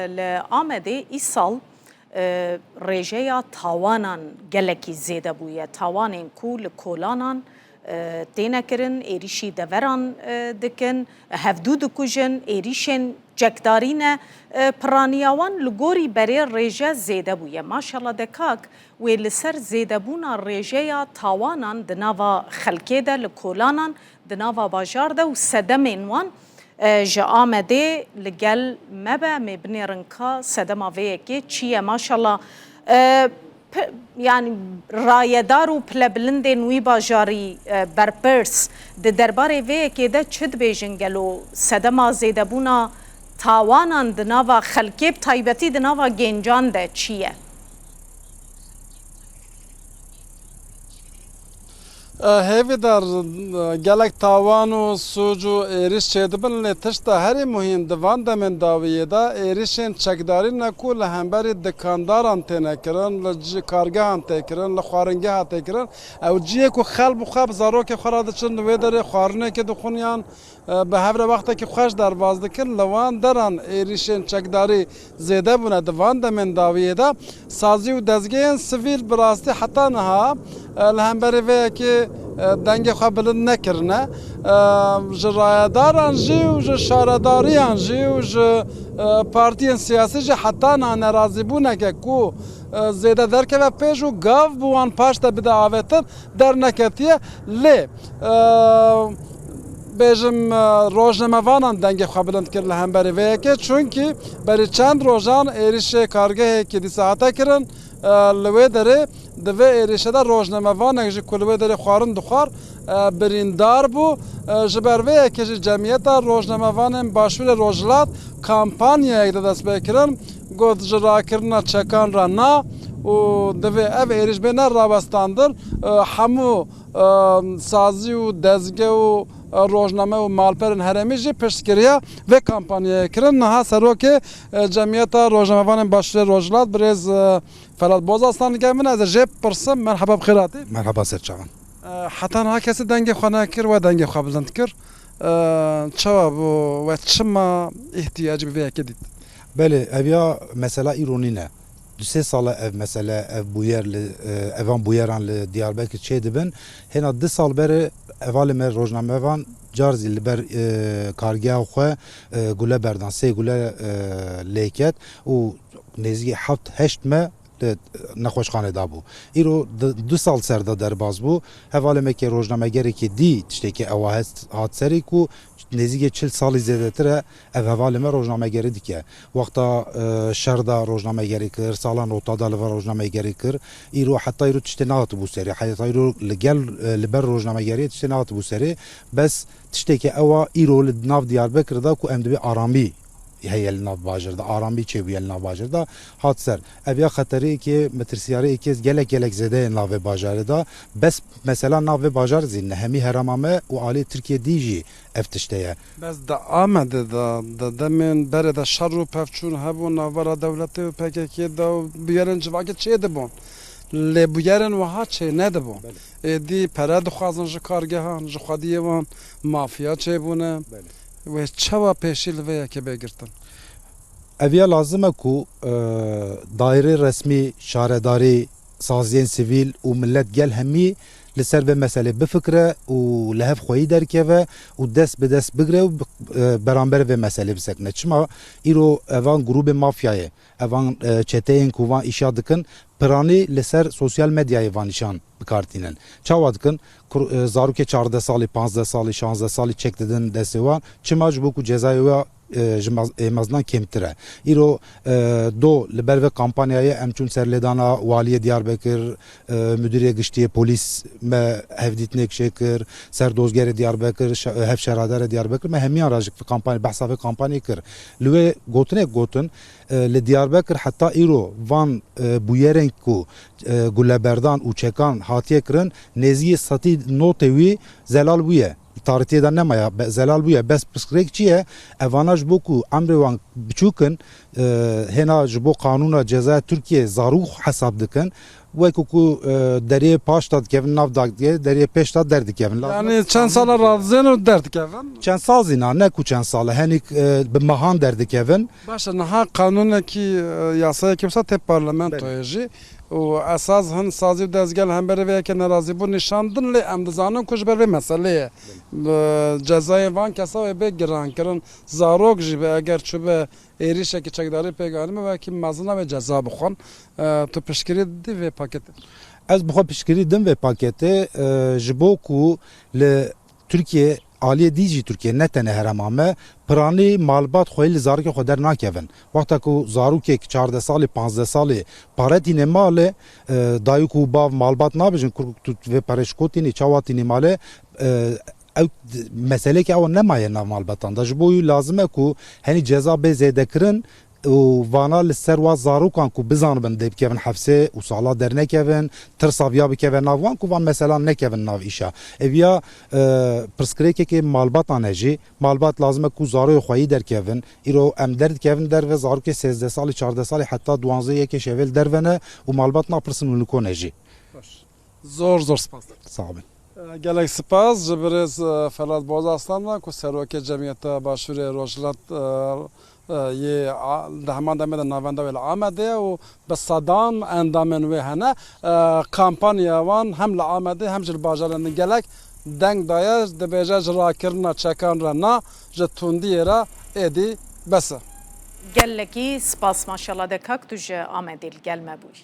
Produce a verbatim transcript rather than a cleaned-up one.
Li Amedê îsal, e, rêjeya tawanan gelekî zêde bûye. Tawanên ku li kolanan, e, têne kirin, êrîşî deveran, e, dikin, hevdû dikujin, êrîşên çekdarî ne, e, piraniya wan li gorî berê rêje zêde bûye. Maşallah de kak, wê li ser zêdebûna rêjeya tawanan di nava xelkê de, li kolanan, di nava bajar de û sedemên wan, e, ji Amedê li gel me be, em ê binêrin ka sedema vê yekê çi ye. Maşallah, e, pi-, yanî rayedar û pilebilindên wî bajarî, e, berpirs di derbarê vê yekê de çi dibêjin? Gelo sedema zêdebûna tawanan di nava xelkê, bi taybetî di nava gencan de çi ye? E, hêvîdar, e, gelek tawan û sûc û êrîş çêdibin, lê tişta herî muhîm di van demên dawiyê de êrîşên çekdarî ne ku li hemberî dikandaran têne kirin, li ci-, kargehan tê kirin, li xwaringeha tê kirin. Ew cihê ku xelk bi xwe bi zarokê xwe re diçin, li wê derê xwarinekê dixwin yan e, bi hev re wextekî xweş derbas dikin. Li van deran êrîşên çekdarî zêde bûne di van demên dawiyê de. Sazî û dezgehên sivîl bi rastî heta niha, e, li hemberî vê yekê, e, dengê xwe bilind nekirine. E, ji rayedaran jî û ji şaredariyan jî û ji, e, partiyên siyasî jî heta niha nerazîbûneke ku, e, zêde derkeve pêş û gav bi wan paş de bide avêtin, derneketiye. Lê, e, bêjim, e, rojnamevanan dengê xwe bilind kir li hemberî vê yekê, çunkî berî çend rojan êrîşê kargehekî dîsa hate kirin, e, li wê derê di vê êrîşê de rojnamevanek jî ku li wê derê xwarin dixwar, e, birîndar bû. E, ji ber vê yekê jî Cemiyeta Rojnamevanên Başûrê Rojhilat kampanyayek de dest pê kirin, got, ji rakirina çekan re na û divê ev êrîş bêne rawestandin. E, hemû, e, sazî û dezge û, e, rojname û malperên herêmî jî piştgiriya vê kampanyayê kirin. Niha serokê, e, Cemiyeta Rojnamevanên Başûrê Rojhilat, birêz, e, Felat Bozaslan li gel min e, ez ê jê bipirsim. Merheba, bi xêr hatî. Merheba, ser çavan. E, heta niha kesî dengê xwe nekir, we dengê xwe bilind kir. E, çawa bû, we çima îhtiyacî bi vê yekê dît? Belê, ev ya mesela îro nîne. Du sê sal e ev mesele, ev bûyer li, e, evan bûyeran li Diyarbekir çêdibin. Hêna du sal berê hevalê me rojnamevan car zî li ber, e, kargeha xwe, e, gule berdan, sê gule, e, lê ket û nêzîkî heft heşt me li nexweşxanê dabû. Îro di, du sal ser de derbas bû. Hevalê me ke rojnamegerekî dî tiştekî ewa hest, hat serî ku nêzîkê çil salî zêdetir e, ev hevalê me rojnamegerî dike. Wexta, e, şer de rojnamegerî kir, sala newta de li vir rojnamegerî kir. Îro, heta îro tiştê nehatibû serê. Heta îro li gel, e, li ber rojnamegeriyê tiştê nehatibû serê. Bes tiştekî ewa îro li nav Diyarbekir de ku em dibê aramî heye li nav bajêr de, aramî çêbûye li nav bajêr de, hat ser. Ev ya xeterê yekê, metirsiyarê yekê gelek gelek zêde ye li nav vê bajarê de. Bes mesela nav vê bajar zî ne, hemî herêma me û alî Tirkiye dî jî ev tişt heye. Bes di Amedê de, di demên berê de şer û pevçûn hebûn navbera dewletê û P K K de û bûyerên civakî çêdibûn. Lê bûyerên wiha çênedibûn. Belê. Êdî pere dixwazin ji kargehan, ji xwediyê wan mafya çêbûne. Belê. Wê çawa pêşî li vê yekê bê girtin? Ev ya lazim e ku, e, daîrê resmî, şaredarî, saziyên sivîl û milet gel hemî li ser vê meselê bifikire û li hev xweyî derkeve û dest bi dest bigire û bi, e, beramber vê meselê bisekine. Çima îro evan grûbê mafyayê, evan, e, çeteyên ku van îşa dikin, piranî li ser sosyal medyayê van îşan bi kar tînin. Çawa dikin? Kur-, e, zarokê çardeh salî, panzdeh salî, şanzdeh salî çek didin destê wan. Çima? Ji bo ku cezayê wê, e, ji mez-, ê meznan kêmtir e. Îro, e, do li ber vê kampanyayê em çûn serlêdana waliyê Diyarbekir, e, Müdürê Giştiyê Polîs me hevdîtinêk çêkir, ser dozgerê Diyarbekir, şe-, hevşeradara Diyarbekir, me hemiyan re ji kampanyê, behsa vê kampanyê kir. Li wê gotinek gotin, e, li Diyarbekir heta îro van, e, bûyerên ku, e, guleberdan û çekan hatiye kirin, nêzî sedî notê wî zelal bûye. Li tarîtiyê de nemaya, be-, zelal bûye. Bes pirsgirêk çi ye? Evana ji bo ku emrê wan biçûk in, e, hêna ji bo qanûna cezaya Tirkiyê zarok hesab dikin, Wekî ku, e, deriyê paş de dikevin nav dagdiyê, deriyê pêş de derdikevin. Lazim e Yani ku çend sala qanûn razên û derdikevin? Çend sal zî na, ne ku çend sal e, henî, e, bi mehan derdikevin. Baş e, niha qanûnekî, e, yasayekî wisa tê parlamentoyê Belê. jî û esas hin sazî û dezgel hemberî vê yekê nerazîbûn nîşan din, lê em dizanin ku ji ber vê meseleyê, e, cezayê van kesa wê bê girankirin. Zarok jî be eger çûbe êrîşekî çekdarî pêk anîme, wekî mezin e wê ceza bixwin. E, tu piştgirî didî vê paketê? Ez bi xwe piştgirî dim vê paketê, e, ji bo ku li Tirkiye, aliyê dî jî Tirkiye, ne tenê herêma me, piranî malbat xweyî li zarokê xwe dernakevin. Wexta ku zarokek çardeh salî, panzdeh salî pare tîne malê, e, dayik û bav malbat nabêjin, kur tu vê pere ji ku tînî, çawa tînî malê, e, ew d-, meseleyeke ew nemaye nav malbatan de. Ji bo wî lazim e ku henî ceza bê zêdekirin û vana li ser wa zarokan ku bizanibin dê bikevin hefsê û sala dernekevin, tirsa viya bikeve nav wan ku van meselan nekevin nav îşa. Ev ya, e, pirsgirêkekê malbatan e jî. Malbat lazim e ku zaroyê xweyî derkevin. Îro em derdikevin derve, zarokê sêzdeh salî, çardeh salî heta duwanzeh yekê şevê li derve ne û malbat napirsin û li ko ne jî. Baş. Zor zor spas. Sağ olun. E, gelek spas ji birêz, e, Ferhat Boz Aslan ve ku serokê Cemiyeta Başûrê Rojhilat, e, e, yê a-, di heman demê de navenda wê li Amedê ye û bi sedan endamên wê hene. E, kampanya wan hem li Amedê hem jî li bajarên din gelek deng daye, dibêje ji rakirina çekan re na, ji tundiyê re êdî bes e. Gelekî spas, maşallah de kak tu ji Amedê li gel me bûyî.